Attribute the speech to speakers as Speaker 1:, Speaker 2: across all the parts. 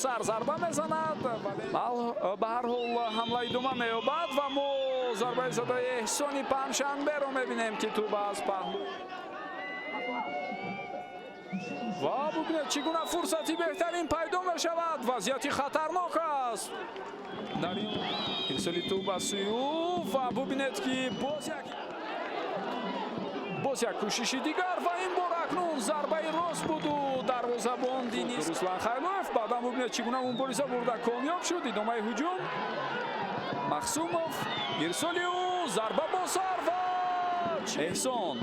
Speaker 1: Сар зарба мезанад, ба ҳар ҳол ҳамла идома меёбад ва мо зарбаи задаи Эҳсони Панҷшанберо мебинем, ки тӯб аз паҳлӯ. Ва бубинед, чӣ гуна фурсати беҳтарин пайдо мешавад. Вазъияти хатарнок аст. Дар ин ирсоли тӯб аз сӯи ӯ ва бубинед, ки боз як кӯшиши дигар ва ин бор акнун зарбаи рост буду дарвозабон Денис Руслан Хайлоев. Баъдан бубинед, чӣ гуна мубориза бурда комёб шуд. Идомаи ҳуҷум, Махсумов, ирсоли ӯ, зарба бо сар ва Эҳсон.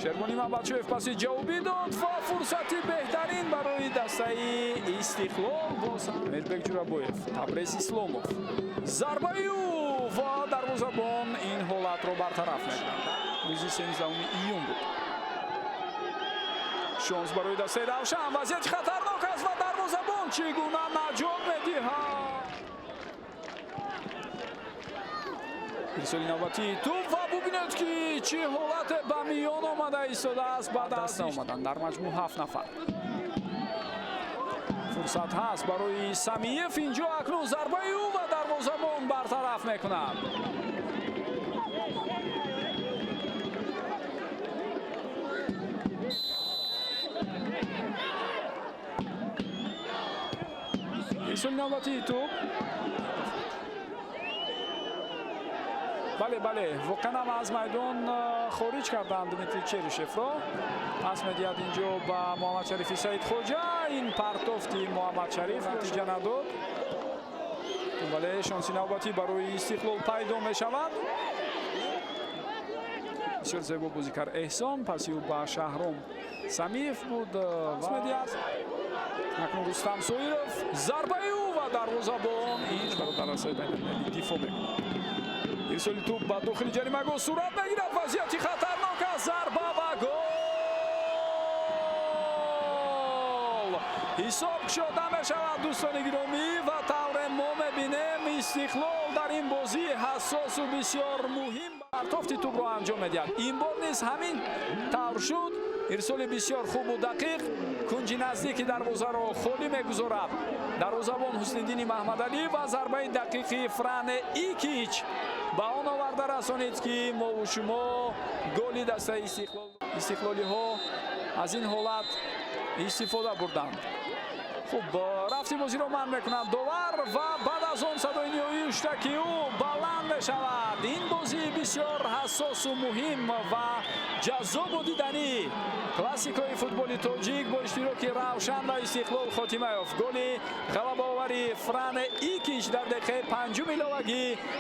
Speaker 1: Шербони Мамбачоев паси ҷавобӣ дод ва фурсати беҳтарин барои дастаи Истиқлол боз Амирбек Ҷурабоев, Табрез Исломов, зарбаи ӯ ва дарвозабон ин ҳолатро бартараф мекунад. Рӯзи 13 июн буд. Шонс барои дастаи Равшан, вазъияти хатарнок аст ва дарвозабон чӣ гуна наҷот медиҳад! Ирсоли навбатии тӯб ва бубинед, ки чӣ ҳолате ба миён омада истодааст. Ба даст омадан дар маҷмӯъ ҳафт нафар. Фурсат ҳаст барои Самиев инҷо, акнун зарбаи ӯ ва дарвозабон бартараф мекунад. Ирсоли навбатии тӯб. Бале, бале, воқеан ҳам аз майдон хориҷ карданд Дмитрий Черишевро. Пас медиҳад инҷо ба Муҳаммадшарифи Саидхоҷа. Ин партофти Муҳаммадшариф натиҷа надод, вале шонси навбатӣ барои Истиқлол пайдо мешавад. Бисёр зебо бозӣ кард Эҳсон, паси ӯ ба Шаҳром Самиев буд. Пас медиҳад акнун Рустам Соиров, зарбаи ӯ ва дарвозабон ин дар арсаи байналмилалӣ дифоъ мекунад. Ирсоли тӯб ба дохили ҷаримагоҳ сурат мегирад, вазъияти хатарнок аст, зарба ва гол! Ҳисоб кушода мешавад, дӯстони гиромӣ, ва тавре мо мебинем, Истиқлол дар ин бозии ҳассосу бисёр муҳим партофти тӯбро анҷом медиҳад. Ин бор низ ҳамин тавр шуд. Ирсоли бисёр хубу дақиқ кунҷи наздики дарвозаро холӣ мегузорад дарвозабон Ҳусниддини Маҳмадалӣ ва зарбаи дақиқи Фране Икич ба он оварда расонид, ки мову шумо голи дастаи Истиқлол. Истиқлолиҳо аз ин ҳолат истифода бурданд. Хуб, рафти бозиро манъ мекунад довар ва баъд аз он садои ниҳоии ҳуштаки ӯ баланд мешавад. Ин бозии бисёр ҳассосу муҳим ва ҷаззобу диданӣ, классикои футболи тоҷик бо иштироки Равшан ва Истиқлол хотима ёфт. Голи ғалабаовари Фране Икич дар дақиқаи панҷум иловагӣ.